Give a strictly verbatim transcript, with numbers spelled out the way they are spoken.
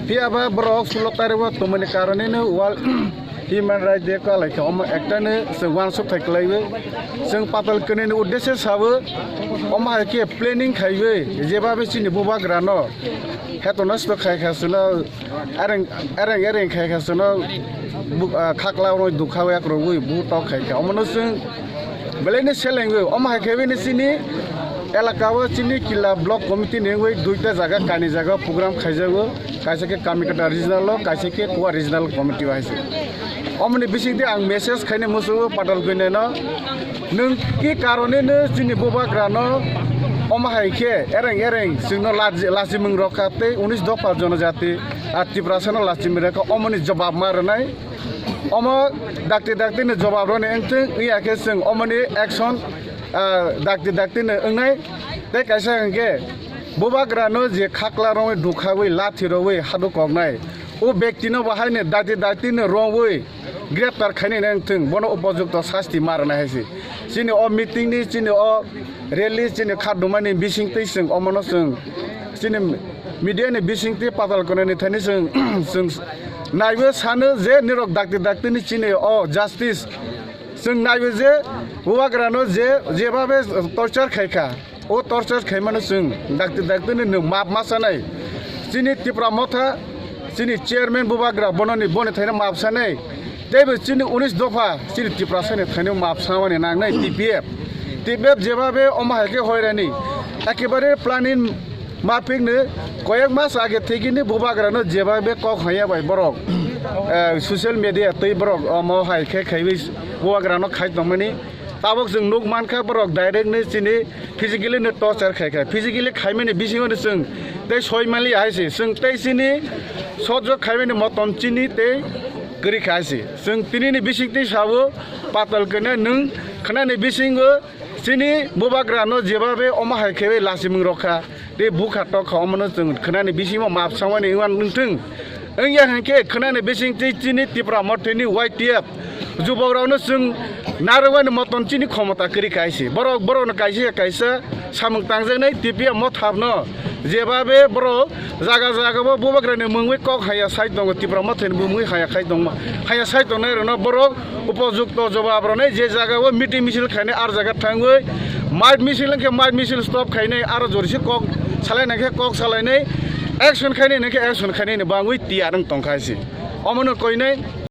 Phiya ba borok sulok tarik o tongmani karonino World Human Rights Day kwlai kha, omo ekta no chwng uansuk thai kwlaiwi chwng patal kwnwi ni uddeshe sawi, omo hai khe planning khaiwi jeba be chini bubagra no heto nosto khai kha, chwngno ereng ereng ereng khai kha, chwngno bu-, ah, khakla roi dukha yak rogwi bu tok khai kha, omo no chwng belai no selengwi, omo hai khe bini chini elaka o chini Killa Block Committee ni wngwi duita jaga, kainwi jaga program khaijago, kaisa khe Kamikata Regional o, kaisa khe Kuwa Regional Committee o hai se. Omoni bisingtwi ang message khaini muchungo patal kwnwi no, nwng ki karone no chini bubagra no omo hai khe ereng ereng chwngno lachi-, lachimung rok kha tei unis dopha jonojati a Tiprasa no lachimung rok kha, omoni jobab ma rwnai. Omo dakti dakti ni jobab roni wngthung, wngya khe chwng omoni action, ah, dakti dakti ni wngnai. Tei kaisa hwnkhe bubagra no je khakla rogwi dukhawi lathi rogwi hadu koknai, o bekti no bo haino dakti dakti ni rogwi greptar khainai wngthung, bono upojukto sasti ma rwnai hai se. Chini o meeting ni, chini o rally, chini kha dumani bisingtwi chwng omono chwng chini media ni bisingtwi patal kwnwi ni thani chwng, chwng naiwi sano je nirok dakti dakti ni chini o justice chwng naiwi je bubagra no je, jebabe torture khai kha, o torture khaimano chwng dakti dakti ni nwng map ma sanai. Chini Tipra Motha, chini chairman bubagra bono ni boni thaino map sanai. Teibo chini unis dopha chini Tiprasa ni thaino map samani nangnai T P F. T P F jebabe omo hai khe hoirani ekebare planning mapikni koyek mas age thekini bubagrano jebabe kok haya bai borok, eh, social media tei borok omo hai khe khaiwi bubagrano khai tongmani. Tabok chwng nuk mankha borok direct ni chini physically no torture khai kha. Physically khaimani bisingo no chwng tei soi mali hai se. Chwng tei chini sojok khaimani motom chini tei kwrwi kha hai se. Chwng tini ni bising twi sabo patal kene nwng khwnani bisingo chini bubagra no jebabe omo hai khe lachimung rok kha. Tei bukha tok kha, omono chwng khwnani bisingo map samani wngma wngthung. Wngya hwnkhe khwnani bising twi chini Tipra Mothani Y T F jubokrokno chwng narwkmani motom chini khomota kwrwi kaise. Borok, borokno kaisa kaisa samung tangjaknai T P F Motha no jebabe borok jaga jaga bo bubagrani mungwi kok haya sai tongo, Tipra Mothani mungwi haya khai tongma, haya sai tongnai rokno borok upojukto jobab rwnai, je jaga o meeting misil khainai ar jaga thangwi mait misil wngkhe mait misil stop khainai, aro jorisi kok salainai khe kok salainai, action khainai hwnkhe action khainai ni bangwi tiyar wng tongkha se. Omono koinai